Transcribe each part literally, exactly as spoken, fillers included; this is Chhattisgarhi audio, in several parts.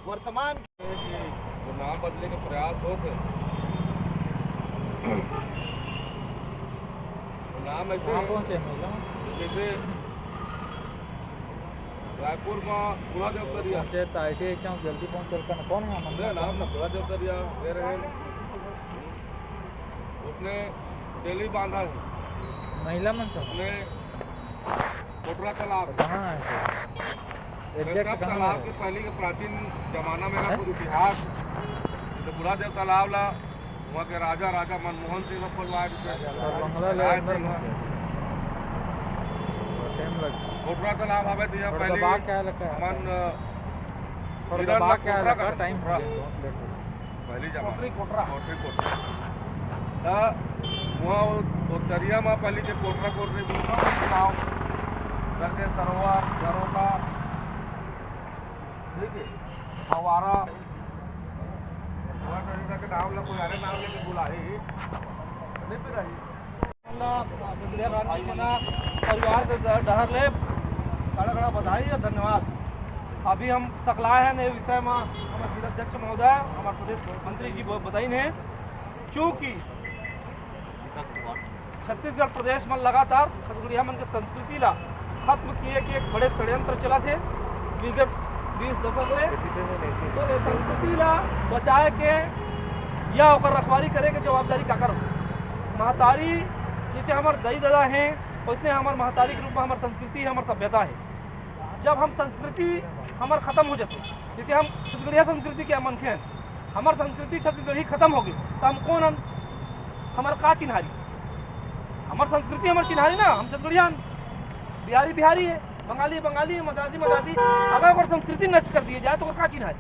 वर्तमान जो नाम बदले के प्रयास होत हे, वो नाम ऐसे कहाँ हे, पहुँचे महिला? जैसे रायपुर में बूढ़ा देवतरिया। पहुँचे तो आई टी आई चांस जल्दी पहुँच चल कर कौन है? अरे नाम ना बूढ़ा देवतरिया दे रहे हैं। उसने तेली बांधा है। महिला मन सब? उसने कोटरा तालाब। कहाँ है सर? एग्जैक्ट कहाँ तालाब है? के पहले के प्राचीन जमाना में ना हैं? कुछ इतिहास, तो बूढ़ा देव तालाब ला वहाँ के राजा, राजा मनमोहन सिंह ला खोलवाए थे। सर, बंगला ले राय अंदर सिंह। घुस गया। टाइम लग कोटरा तालाब हवे तो यहाँ थोड़ा पहले दबा के आया लगा है। हमन, अ, थोड़ा हिरण दबा ला के आया कोटरा लगा, कहते टाइम हो कोटरा। गया, बहुत लेट हो गया। पहली जमाना। कोटरी कोटरा। कोटरी कोटरा। त वहाँ वो, वो तरिया में पहली के कोटरा कोटरी बोलता हूँ, गाँव करके सरोवर, झरोखा, ठीक है, फवारा, वहाँ तरीका के नाम ला कोई अरे नाम लेके बुलाई, नहीं पिलाई। छत्तीसगढ़ क्रांति सेना परिवार के डहर ले कड़ा कड़ा बधाई और धन्यवाद। अभी हम सकलाए हैं नए विषय में, हमारे जिला अध्यक्ष महोदय, हमारे प्रदेश मंत्री जी ब-, बताइन हे, क्योंकि छत्तीसगढ़ प्रदेश में लगातार छत्तीसगढ़िया मन के संस्कृति ला खत्म किए के एक बड़े षड्यंत्र चलत हे विगत बीस दशक ले। तो ये संस्कृति ला बचाए के या ओकर रखवारी करे के जवाबदारी काकर हो? महतारी जैसे हमार दाई ददा हैं, वैसने हमार महतारी के रूप में हमार संस्कृति है, हमार सभ्यता है। जब हम संस्कृति हमार खत्म हो जाते, जैसे हम छत्तीसगढ़िया संस्कृति के मनखे हैं, हमार संस्कृति छत्तीसगढ़ी खत्म हो गई, तो हम कौन हन? हमार का चिन्हारी? हमार संस्कृति हमार चिन्हारी ना, हम छत्तीसगढ़िया हन। बिहारी बिहारी है, बंगाली बंगाली है, मद्रासी मद्रासी। अगर ओकर संस्कृति नष्ट कर दिए जाए तो ओकर का चिन्हारी?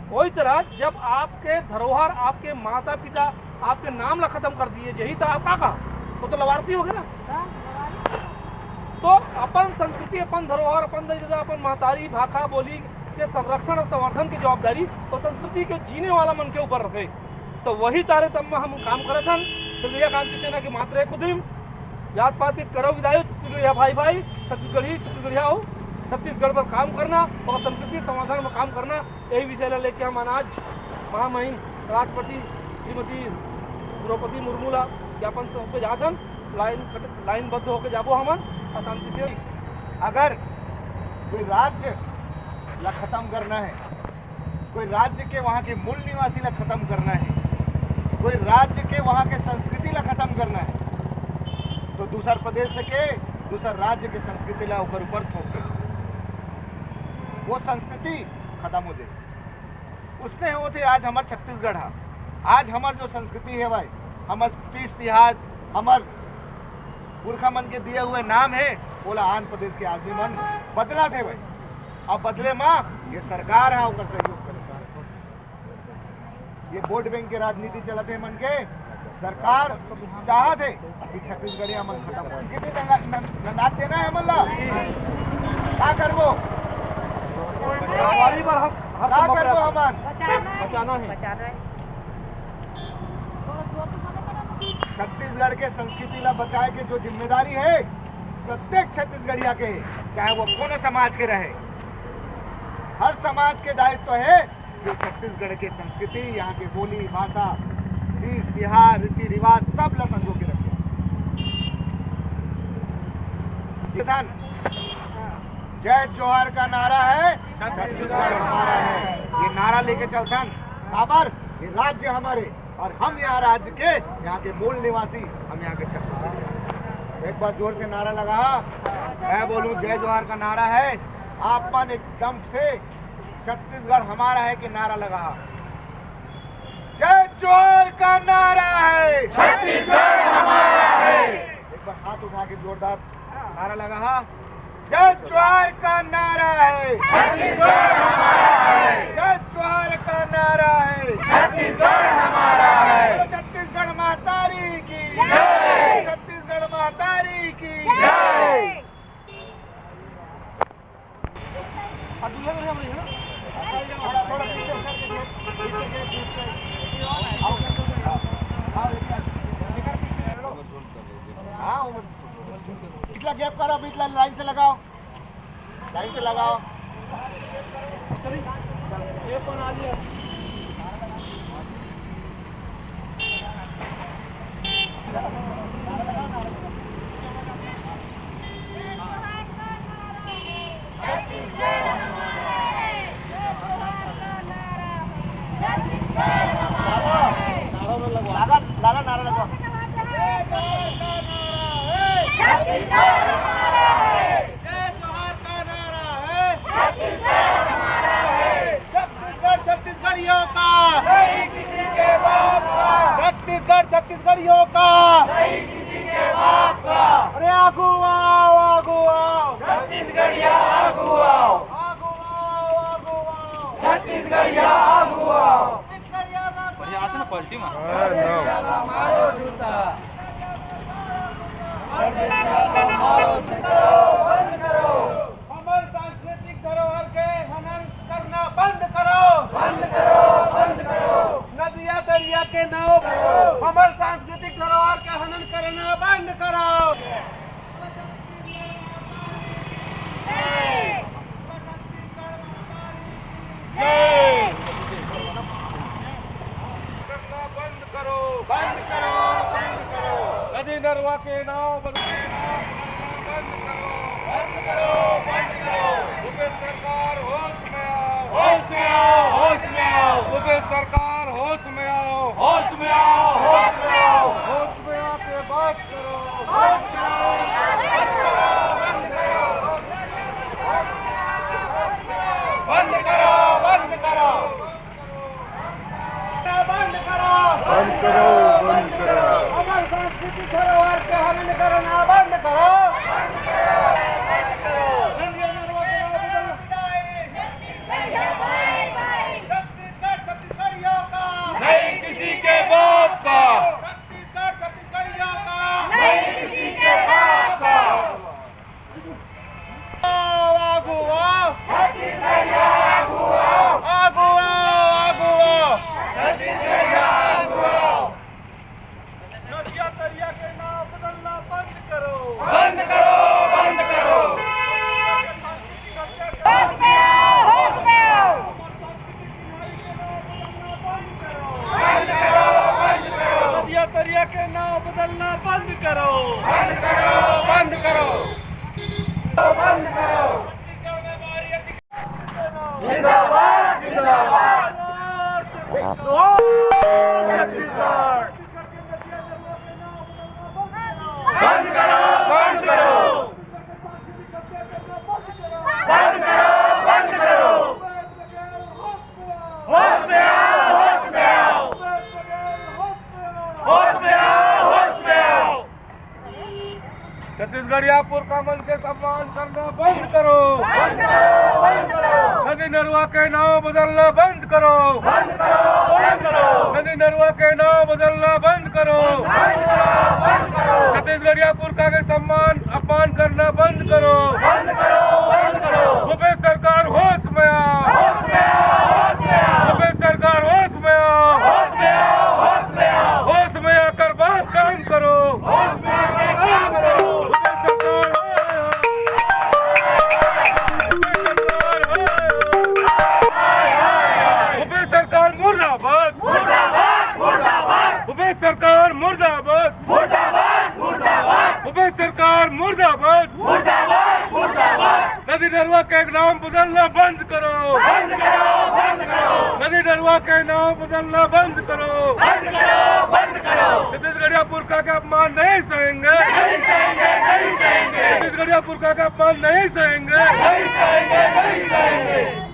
वही तरह जब आपके धरोहर, आपके माता पिता आपके नाम ला खत्म कर दिए, यही तो आप का कहा, वो तो लवारसी हो गया ना। तो अपन संस्कृति, अपन धरोहर, अपन दाई ददा, अपन महतारी भाखा बोली के संरक्षण और संवर्धन की जवाबदारी और संस्कृति के जीने वाला मन के ऊपर रहे। तो वही तारे तब में हम काम करत हन। छत्तीसगढ़िया क्रांति सेना के मात्र एक उद्यम, जात पात के करो विदाई, छत्तीसगढ़िया भाई भाई, छत्तीसगढ़ी, छत्तीसगढ़िया हो, छत्तीसगढ़ पर काम करना और संस्कृति संवर्धन में काम करना, यही विषय ला लेके हम आज महामहिम राष्ट्रपति श्रीमती द्रौपदी मुर्मू ला ज्ञापन सौंपे जात हन। लाइन कट-, लाइनबद्ध होके जाबो हमन और शांति से। अगर कोई राज्य ला खत्म करना है, कोई राज्य के वहाँ के मूल निवासी ला खत्म करना है, कोई राज्य के वहाँ के संस्कृति ला खत्म करना है, तो दूसर प्रदेश के, दूसर राज्य के संस्कृति ला ओकर ऊपर थोप दे, वो संस्कृति खत्म हो जाए। उसने होते आज हमार छत्तीसगढ़ हा, आज हमार जो संस्कृति है भाई, हमार तीज तिहार, हमार पुरखा मन के दिए हुए नाम है, ओला आंध्र प्रदेश के आदमी मन बदला थे भाई। अब बदले मा ये सरकार है, ओकर सहयोग करे। ये वोट बैंक के राजनीति चलत है मन के। सरकार चाहत है कि छत्तीसगढ़िया मन खत्म हो। कितनी दंगा-, दं-, दंडात देना है मन ला? का करबो? हमारी बार हम हर का संभव करबो प्रयास हमन? बचाना है। बचाना है। बचाना है। छत्तीसगढ़ के संस्कृति ला बचाए के जो जिम्मेदारी है, प्रत्येक छत्तीसगढ़िया के है, चाहे वो कोनो समाज के रहे। हर समाज के दायित्व है कि छत्तीसगढ़ के संस्कृति, यहाँ के बोली, भाषा, तीज, तिहार, रीति रिवाज सब ला संजो के रखे। किसान जय जोहार का नारा है, छत्तीसगढ़ हमारा है। ये नारा लेके चलथन, काबर ये राज्य हमारे और हम यहाँ राज्य के, यहाँ के मूल निवासी, हम यहाँ के छत्तीसगढ़। एक बार जोर से नारा लगा, मैं बोलूँ जय जोहार का नारा है, आप मन एकदम से छत्तीसगढ़ हमारा है के नारा लगा। जय जोहार का नारा है, छत्तीसगढ़ हमारा है। एक बार हाथ उठा के जोरदार नारा लगा। जय जोहार का नारा है, छत्तीसगढ़ हमारा है। जय जोहार का नारा है, छत्तीसगढ़ हमारा है। बोलो छत्तीसगढ़ महतारी की जय। छत्तीसगढ़ महतारी की जय। हाँ, उमर। इतना गैप करो, अभी इतना लाइन से लगाओ, लाइन से लगाओ। छत्तीसगढ़ हमारा है। जय जोहार का नारा है। छत्तीसगढ़ हमारा है। छत्तीसगढ़ छत्तीसगढ़ियों का। नहीं किसी के बाप का। छत्तीसगढ़ छत्तीसगढ़ियों का। नहीं किसी के बाप का। अरे आगू आओ, आगू आओ। छत्तीसगढ़िया आगू आओ। आगू आओ, आगू आओ। छत्तीसगढ़िया आगू आओ। बढ़िया आते ना पलटी में। हमर सांस्कृतिक धरोहर के हनन करना बंद करो। बंद करो, बंद करो। नदिया दरिया के नाव, हमर सांस्कृतिक धरोहर के हनन करना बंद करो। करना बंद करो, बंद करो, बंद करो। नदी नरवा के नाव बंद करो, बंद करो, बंद करो। भूपेश सरकार होश में आओ, होश में आओ, होश में आओ। भूपेश सरकार होश में आओ, होश में आओ, होश में आओ। होश में आके बात करो, होश में आओ, बात करो, बंद करो, बंद करो, बंद करो। बंद करो, बंद करो। हमर सांस्कृतिक धरोहर के हनन करना बंद करो। छत्तीसगढ़ छत्तीसगढ़ियों का। नहीं किसी के बाप का। छत्तीसगढ़ छत्तीसगढ़ियों का। नहीं किसी के बाप का। आओ, आगू आओ। छत्तीसगढ़िया आगू आओ। आगू आओ, आगू आओ। छत्तीसगढ़िया आगू आओ। नदिया दरिया के नाव बदलना बंद करो। बंद करो, बंद करो। होश में आओ, होश में आओ। बंद करो, बंद करो। नदिया दरिया के नाव बदलना बंद करो। बंद करो, बंद करो। बंद करो। जिंदाबाद, जिंदाबाद। छत्तीसगढ़। बंद करो, बंद करो। बंद करो, बंद करो। होश में आओ, होश में आओ। होश में आओ, होश में आओ। छत्तीसगढ़िया पुरखा मन के सम्मान करना बंद करो। बंद करो, बंद करो। नदी नरवा के नाव बदलना बंद करो। बंद करो, बंद करो। नदी नरवा के नाव बदलना बंद करो। बंद करो, बंद करो। छत्तीसगढ़िया पुरखा के सम्मान अपमान करना बंद करो। बंद करो, बंद करो। भूपेश सरकार होश में आओ। होश में आओ, होश में आओ। भूपेश सरकार होश में आओ। होश में आओ, होश में आओ। होश में आकर बात काम करो। होश में आकर काम करो। भूपेश सरकार, भूपेश सरकार मुर्दाबाद। मुर्दाबाद, मुर्दाबाद। भूपेश सरकार मुर्दाबाद। मुर्दाबाद, मुर्दाबाद। भूपेश सरकार मुर्दाबाद। मुर्दाबाद, मुर्दाबाद। नदी नरवा के नाम बदलना बंद करो। बंद करो, बंद करो। नदी नरवा के नाम बदलना बंद करो। बंद करो, बंद करो। छत्तीसगढ़िया पुरखा का अपमान नहीं सहेंगे। नहीं सहेंगे, नहीं सहेंगे। छत्तीसगढ़िया पुरखा का अपमान नहीं सहेंगे। नहीं सहेंगे, नहीं सहेंगे।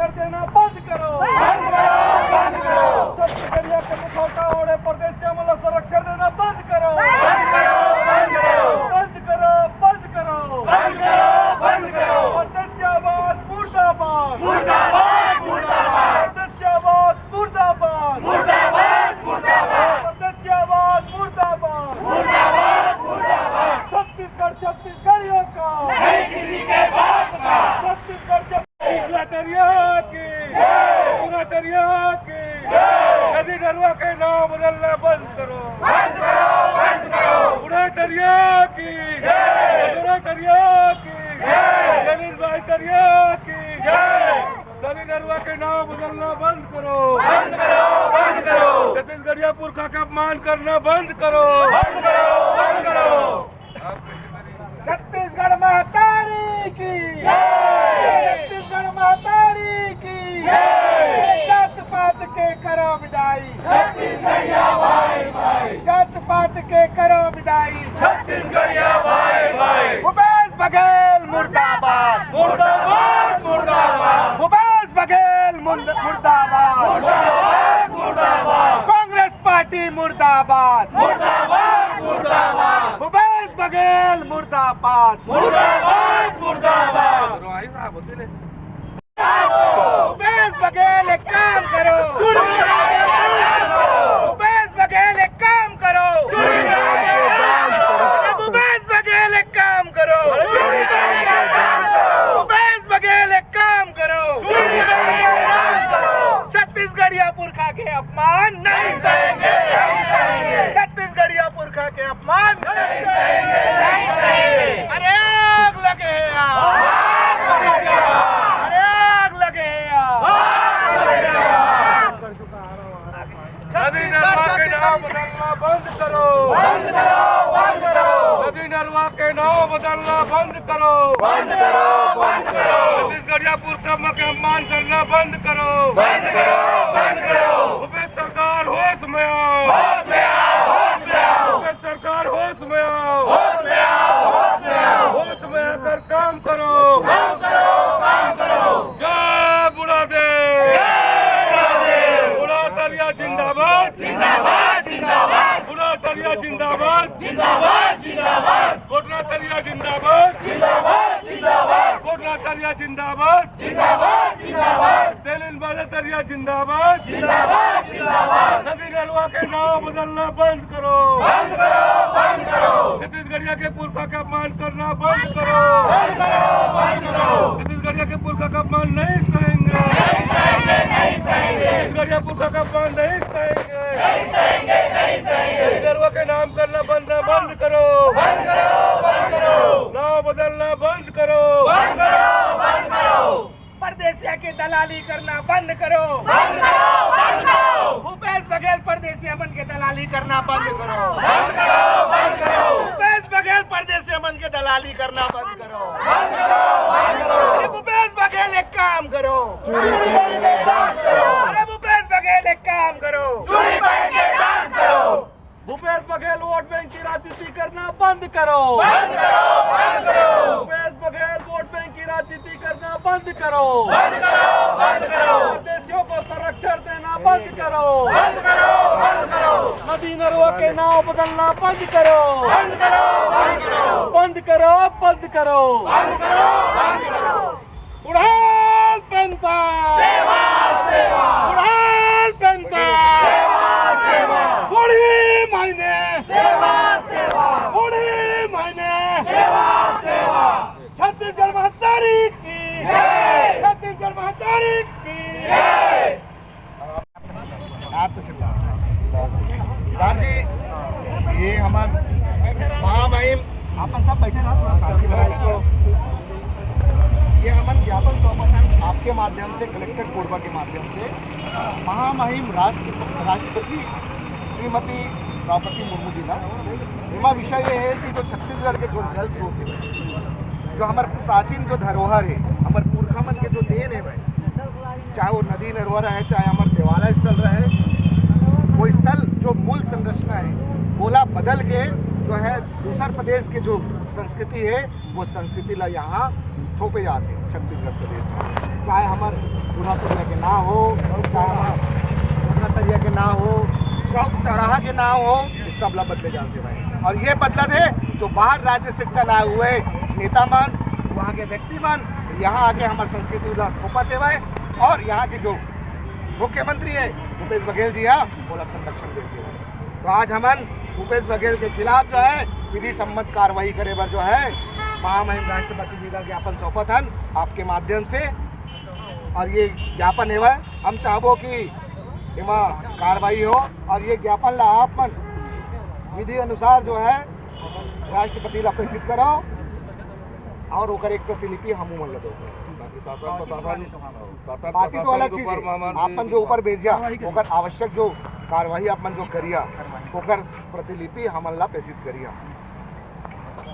कर देना बंद करो। बंद करो, बंद करो। छत्तीसगढ़िया के मुखौटा ओढ़े परदेसिया मन ला सुरक्षा देना बंद करो। बंद करो, बंद करो। बंद करो, बंद करो। बंद करो, बंद करो। परदेसियावाद मुर्दाबाद। मुर्दाबाद, मुर्दाबाद। परदेसियावाद मुर्दाबाद। मुर्दाबाद, मुर्दाबाद। परदेसियावाद मुर्दाबाद। मुर्दाबाद, मुर्दाबाद। छत्तीसगढ़ छत्तीसगढ़ियों का। नहीं किसी के बाप का। छत्तीसगढ़ छत्तीसगढ़। उड़ादरिया की जय। उड़ादरिया की जय। नदी नरवा के नाम बदलना बंद करो। बंद करो, बंद करो। उड़ादरिया की जय। उड़ादरिया की जय। जलील भाई दरिया की जय। नदी नरवा के नाव बदलना बंद करो। बंद करो, बंद करो। छत्तीसगढ़िया पुरखा के अपमान करना बंद करो। बंद करो, बंद करो। छत्तीसगढ़ महतारी की जय। छत्तीसगढ़ महतारी की जय। जात पात के करो विदाई। छत्तीसगढ़िया भाई भाई। जात पात के करो विदाई। छत्तीसगढ़िया भाई भाई। भूपेश बघेल मुर्दाबाद। मुर्दाबाद, मुर्दाबाद। भूपेश बघेल मुर्द-, मुर्दाबाद। मुर्दाबाद, मुर्दाबाद। कांग्रेस पार्टी मुर्दाबाद। मुर्दाबाद, मुर्दाबाद। भूपेश बघेल मुर्दाबाद। मुर्दाबाद, मुर्दाबाद। भूपेश बघेल एक काम करो। भूपेश बघेल एक काम करो। भूपेश बघेल एक काम करो। भूपेश बघेल एक काम करो। छत्तीसगढ़िया पुरखा के अपमान नहीं सहेंगे, नहीं सहेंगे। छत्तीसगढ़िया पुरखा के अपमान नहीं सहेंगे, नहीं सहेंगे। अरे आग लगे यार। अरे आग लगे यार। नदी नरवा के नाव बदलना बंद करो। बंद करो, बंद करो। नदी नरवा के नाव बदलना बंद करो। बंद करो, बंद करो। छत्तीसगढ़िया पुरखा के अपमान करना बंद करो। बंद करो, बंद करो। भूपेश सरकार होश में आओ। होश में आओ, होश में आओ। भूपेश सरकार होश में आओ। होश में आओ, होश में आओ। होश में आकर काम करो। काम करो, काम करो। जय बुढ़ा देव। जय बुढ़ा देव। बुढ़ा तरिया जिंदाबाद। जिंदाबाद, जिंदाबाद। बुढ़ा तरिया जिंदाबाद। जिंदाबाद, जिंदाबाद। कोटरा तरिया जिंदाबाद। जिंदाबाद, जिंदाबाद। कोटरा तरिया जिंदाबाद। जिंदाबाद, जिंदाबाद। तेलिन बाजा तरिया जिंदाबाद। जिंदाबाद, जिंदाबाद। नदी नरवा के नाव बदलना बंद करो। बंद करो, बंद करो। छत्तीसगढ़िया के पुरखा का अपमान करना बंद करो। बंद करो, बंद करो। छत्तीसगढ़िया के पुरखा का अपमान नहीं सहेंगे। नहीं सहेंगे, नहीं सहेंगे। छत्तीसगढ़िया पुरखा का अपमान नहीं सहेंगे। नहीं सहेंगे, नहीं सहेंगे। नदी नरवा के नाम करना बंद, बंद करो। बंद करो, बंद करो। नाव बदलना बंद करो। बंद करो, बंद करो। परदेसिया के दलाली करना बंद करो। बंद करो, बंद करो। भूपेश बघेल परदेसिया मन के दलाली करना बंद करो। बंद करो, बंद करो। भूपेश बघेल परदेसिया मन के दलाली करना बंद करो। बंद करो, बंद करो। अरे भूपेश बघेल एक काम करो। चूड़ी पहन के डांस करो। अरे भूपेश बघेल एक काम करो। चूड़ी पहन के डांस करो। भूपेश बघेल वोट बैंक की राजनीति करना बंद करो। बंद करो, बंद करो। भूपेश बघेल वोट बैंक की राजनीति करना बंद करो। बंद करो, बंद करो। परदेसियों को संरक्षण देना बंद करो। बंद करो, बंद करो। नदी नरवा के नाव बदलना बंद करो। बंद करो, बंद करो। बंद करो, बंद करो। बंद करो, बंद करो। बुढ़ाल पेंशन। सेवा, सेवा। बुढ़ाल पेंशन। सेवा, सेवा। बूढ़ी माई ने। सेवा, सेवा। बूढ़ी माई ने। सेवा, सेवा। छत्तीसगढ़ महतारी की। जय। छत्तीसगढ़ महतारी की। जय। सिद्धार्थ सिद्धार्थ। सिद्धार्थ जी, ये हमर महामहिम, अपन सब बैठे ना, थोड़ा शांति बनाए। तो ये हमन ज्ञापन सौंपत हन आपके माध्यम से, कलेक्टर कोरबा के माध्यम से महामहिम राष्ट्र, राष्ट्रपति श्रीमती द्रौपदी मुर्मू जी ला। एमा विषय ये है कि जो छत्तीसगढ़ के जो जल स्रोत है, जो हमर प्राचीन जो धरोहर है, हमर पुरखा मन के जो देन है भाई, चाहे वो नदी नरवा रहे, चाहे हमर देवालय स्थल रहे, वो स्थल जो मूल संरचना है, ओला बदल के जो है दूसर प्रदेश के जो संस्कृति है, वो संस्कृति ला यहाँ थोपे जाते हैं छत्तीसगढ़ प्रदेश में। चाहे हमर बूढ़ा तरिया के नाव हो, चाहे हमर बूढ़ा तरिया के नाव हो, चौक चौराहा के नाव हो, ये सब ला बदले जाते भाई। और ये बदलत है जो बाहर राज्य से चला हुए नेता मन, वहाँ के व्यक्ति मन यहाँ आके हमर संस्कृति ला थोपत है भाई। और यहाँ के जो मुख्यमंत्री है भूपेश बघेल जी, हाँ, ओला संरक्षण देते हैं। तो आज हमन भूपेश बघेल के खिलाफ जो है विधि सम्मत कार्रवाई करे बर जो है महामहिम राष्ट्रपति जी ला ज्ञापन सौंपत हन आपके माध्यम से। और ये ज्ञापन एवं हम चाहबो कि एमा कार्रवाई हो और ये ज्ञापन ला आप मन विधि अनुसार जो है राष्ट्रपति ला प्रेषित करो और ओकर एक प्रतिलिपि हमू मन ला दो। शासन प्रशासन, शासन बाकी तो प्रशासन अलग के चीज ऊपर है। में हमारे आपन जो ऊपर भेजिया, ओकर आवश्यक जो कार्रवाई आपन जो करिया, ओकर प्रतिलिपि हमन ला प्रेषित करिया।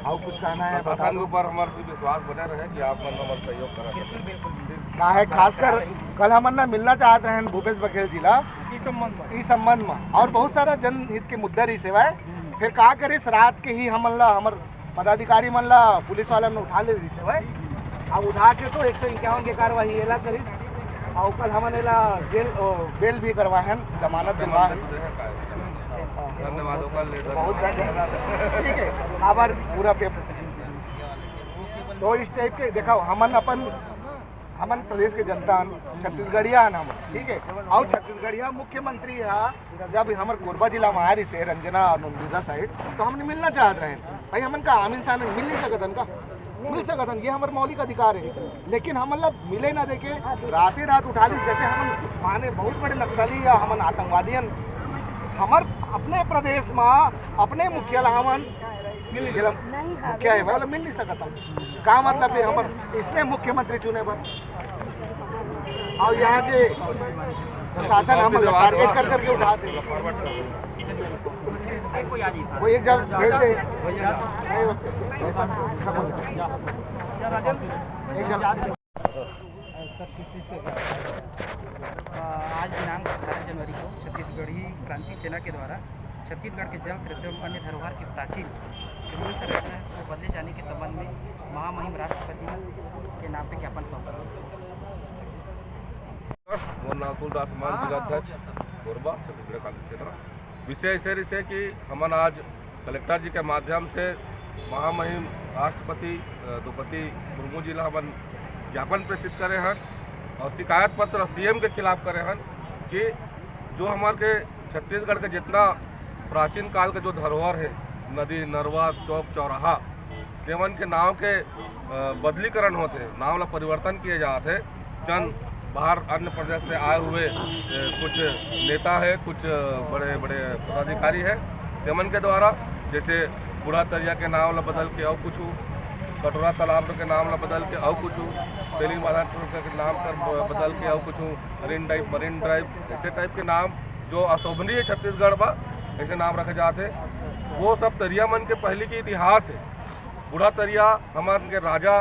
और कुछ कहना है, बता प्रशासन के दो। ऊपर हमारे भी विश्वास बने रहे कि आप मन हमारे सहयोग करें। बिल्कुल, बिल्कुल। का है, खासकर कल हमन ना मिलना चाहत रहन भूपेश बघेल जी ला इस संबंध में। इस संबंध में, और बहुत सारा जनहित के मुद्दा रही सेवाए। फिर का करिस, रात के ही हमन ला, हमर पदाधिकारी मन ला पुलिस वाला ने उठा ले रही सेवाए। अब उठा के तो एक सौ इक्यावन के कार्रवाई एला करिस, और कल हमन एला जेल, ओ, बेल भी करवाए हैं, जमानत दिलवा है। धन्यवाद, ओकर लेटर। बहुत धन्यवाद। ठीक है, आभार पूरा पेपर। तो इस टाइप के देखो, हमन अपन, हमन प्रदेश के जनता हन, छत्तीसगढ़िया हन हमन, ठीक है। और छत्तीसगढ़िया मुख्यमंत्री हा, जब हमर कोरबा जिला में आ रही से रंजना और नंदिता साइड, तो हमने मिलना चाहत रहे। भाई, हमन का आम इंसान मिल नहीं सकत हन का? मिल सकत हन, ये हमर मौलिक अधिकार है। लेकिन हमन ला मिले ना देके राते रात उठा ली, जैसे हमन माने बहुत बड़े नक्सली या हमन आतंकवादी हन। हमर अपने प्रदेश में अपने मुखिया ला हमन मिल, जिला मुखिया है, मतलब मिल नहीं सकत हन। का मतलब है हमर इसने मुख्यमंत्री चुने बर? और यहाँ के प्रशासन हम लोग टारगेट कर करके उठाते हैं। वो एक जगह भेज दे। एक जगह। आज दिनांक अठारह जनवरी को छत्तीसगढ़ी क्रांति सेना के द्वारा छत्तीसगढ़ के जल स्रोत एवं अन्य धरोहर के प्राचीन जमीन संरचना को बदले जाने के संबंध में महामहिम राष्ट्रपति के नाम पे ज्ञापन सौंपा। मोर नाम तुलदास मान, जिला अध्यक्ष कोरबा, छत्तीसगढ़ कांग्रेस क्षेत्र। विषय ऐसे रिसे कि हमन आज कलेक्टर जी के माध्यम से महामहिम राष्ट्रपति द्रौपदी मुर्मू जी ला हमन ज्ञापन प्रेषित करे हन और शिकायत पत्र सीएम के खिलाफ करे हन कि जो हमार के छत्तीसगढ़ के जितना प्राचीन काल के जो धरोहर है, नदी, नरवा, चौक, चौराहा, तेमन के नाव के बदलीकरण होते, नाव ला परिवर्तन किए जाते। चंद बाहर अन्य प्रदेश से आए हुए कुछ नेता है, कुछ बड़े बड़े पदाधिकारी है, तेमन के द्वारा जैसे बूढ़ा तरिया के नाव ला बदल के और कुछ, कटोरा तालाब के नाव ला बदल के और कुछ, तेली माधन के नाम कर बदल के और कुछ, मरीन ड्राइव, मरीन ड्राइव, ऐसे टाइप के नाम जो अशोभनीय छत्तीसगढ़ बा, ऐसे नाम रखे जाते। वो सब तरिया मन के पहले के इतिहास है। बूढ़ा तरिया हमारे के राजा,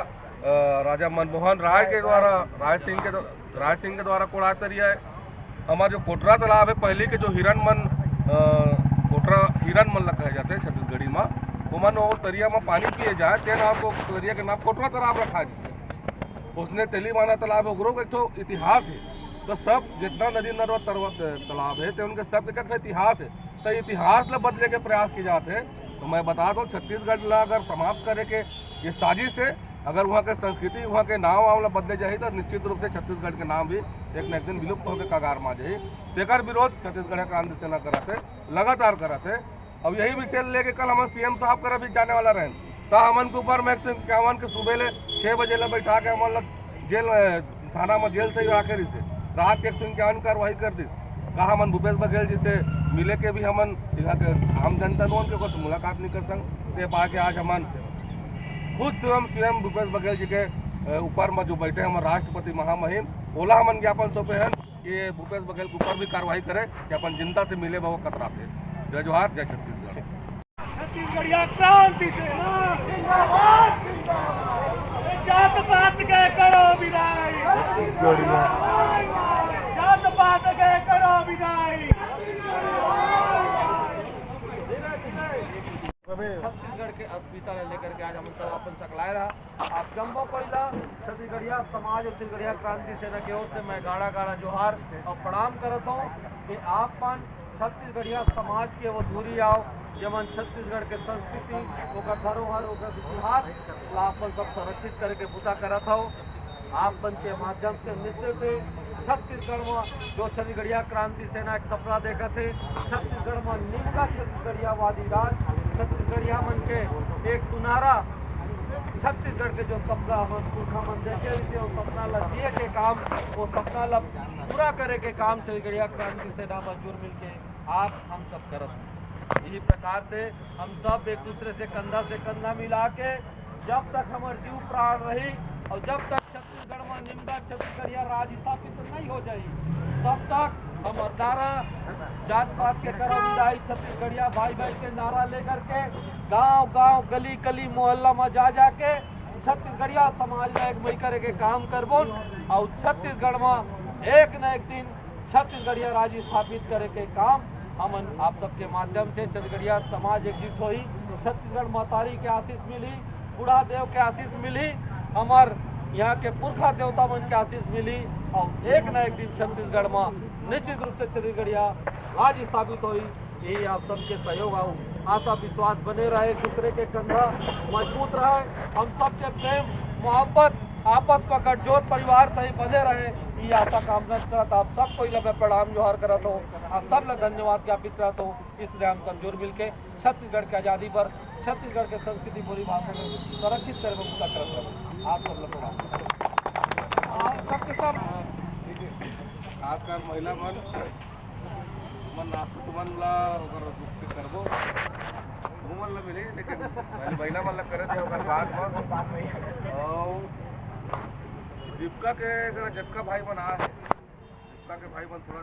राजा मनमोहन राय के द्वारा, राय सिंह के, राय सिंह के द्वारा कोड़ा तरिया है। हमारा जो कोटरा तालाब है, पहले के जो हिरन मन, कोटरा हिरन मन लग कहे जाते हैं छत्तीसगढ़ी में, वो मन वो तरिया में पानी पिए जाए, तेन आपको तरिया के नाम कोटरा तालाब रखा है। जिससे उसने तेलीबाना तालाब है, ओकरो के एक ठो इतिहास है। तो सब जितना नदी नरवा तालाब है, तो उनके सब के इतिहास है। तो इतिहास ला बदले के प्रयास किए जाते हैं। तो मैं बता दूं, छत्तीसगढ़ ला अगर समाप्त करे के ये साजिश है, अगर वहाँ के संस्कृति, वहाँ के नाव वाव ला बदले जाही, तो निश्चित रूप से छत्तीसगढ़ के नाम भी एक न एक दिन विलुप्त होकर कगार में आ जाही। तेकर विरोध छत्तीसगढ़ क्रांति सेना करत है, लगातार करत है। अब यही विषय लेके कल हमन सीएम साहब करा भी जाने वाला रहेन, तो हमन के ऊपर में एक सौ इक्यावन के सुबह ले छः बजे ले बैठा के हमन ला जेल, थाना में जेल से ही रखे रही से, रात के एक सौ इक्यावन कार्रवाई कर दी। कहा हमन भूपेश बघेल जी से मिले के भी हमन यहाँ के आम जनता लोगन के कुछ मुलाकात नहीं कर सकते। पाके आज हमन खुद स्वयं सीएम भूपेश बघेल जी के ऊपर में जो बैठे हमर राष्ट्रपति महामहिम, ओला हमन ज्ञापन सौंपे हैं कि भूपेश बघेल के ऊपर भी कार्रवाई करे कि अपन जनता से मिले बर वो कतराथे। जय जोहार, जय छत्तीसगढ़। छत्तीसगढ़िया क्रांति सेना जिंदाबाद, जिंदाबाद। जात पात के करो विदाई, छत्तीसगढ़िया। जात पात के करो विदाई। छत्तीसगढ़ के अस्मिता ले लेकर के आज हम सब अपन सकलाए रहा। आप जम्मो कोई ला छत्तीसगढ़िया समाज और छत्तीसगढ़िया क्रांति सेना के ओर से मैं गाड़ा गाड़ा जोहार और प्रणाम करत हूँ कि आप मन छत्तीसगढ़िया समाज के वो दूरी आओ, जेमन छत्तीसगढ़ के संस्कृति, ओकर धरोहर, ओकर इतिहास ला आप मन सब संरक्षित करे के बुता करत हव। आप मन के माध्यम से निश्चित ही छत्तीसगढ़ में जो छत्तीसगढ़िया क्रांति सेना एक सपना देखत हे, छत्तीसगढ़ में निमगा छत्तीसगढ़ियावादी राज, छत्तीसगढ़िया मन के एक सुनहरा छत्तीसगढ़ के जो सपना हमन पुरखा मन देखे रहिसे, वो सपना ला जिए के काम, वो सपना ला पूरा करे के काम छत्तीसगढ़िया क्रांति सेना मजदूर मिलके आप हम सब करत हन। इही प्रकार से हम सब एक दूसरे से कंधा से कंधा मिला के जब तक हमर जीव प्राण रही और जब तक छत्तीसगढ़ में जिंदा छत्तीसगढ़िया राज स्थापित नहीं हो जाई, तब तक हम नारा, जात पात के करम विदाई, छत्तीसगढ़िया भाई भाई के नारा लेकर के गांव गांव, गली गली, मोहल्ला में जा जाके छत्तीसगढ़िया समाज ला एक मई करे के काम करबोन। और छत्तीसगढ़ में एक न एक दिन छत्तीसगढ़िया राज स्थापित करे के काम हमन आप सबके माध्यम से छत्तीसगढ़िया समाज एकजुट होही। छत्तीसगढ़ महतारी के आशीष मिली, बूढ़ा देव के आशीष मिली, हमर यहाँ के पुरखा देवता मन के आशीष मिली। और एक न एक दिन छत्तीसगढ़ में निश्चित रूप से छत्तीसगढ़िया राज स्थापित होही। यही आप सबके सहयोग और आशा विश्वास बने रहे, एक दूसरे के कंधा मजबूत रहे, हम सबके प्रेम मोहब्बत आपस में गठजोड़ परिवार सही बने रहे, ये आशा कामना करत आप सब कोई ला मैं प्रणाम जोहार करत हूँ। आप सब ला धन्यवाद ज्ञापित करत हूँ। इसलिए हम सब जुड़ मिल के छत्तीसगढ़ के आजादी पर, छत्तीसगढ़ के संस्कृति, बोली, भाषा के संरक्षित करे बर बूता करत रहबो। आप सब ला प्रणाम। आप सबके सब, खासकर महिला मन, मन नासु मन ला ओकर दुख के करबो। वो मन ला मिले, लेकिन पहले महिला मन ला करे थे, ओकर बाद में। और दीपिका के जरा जतका भाई मन आ है, दीपिका के भाई मन थोड़ा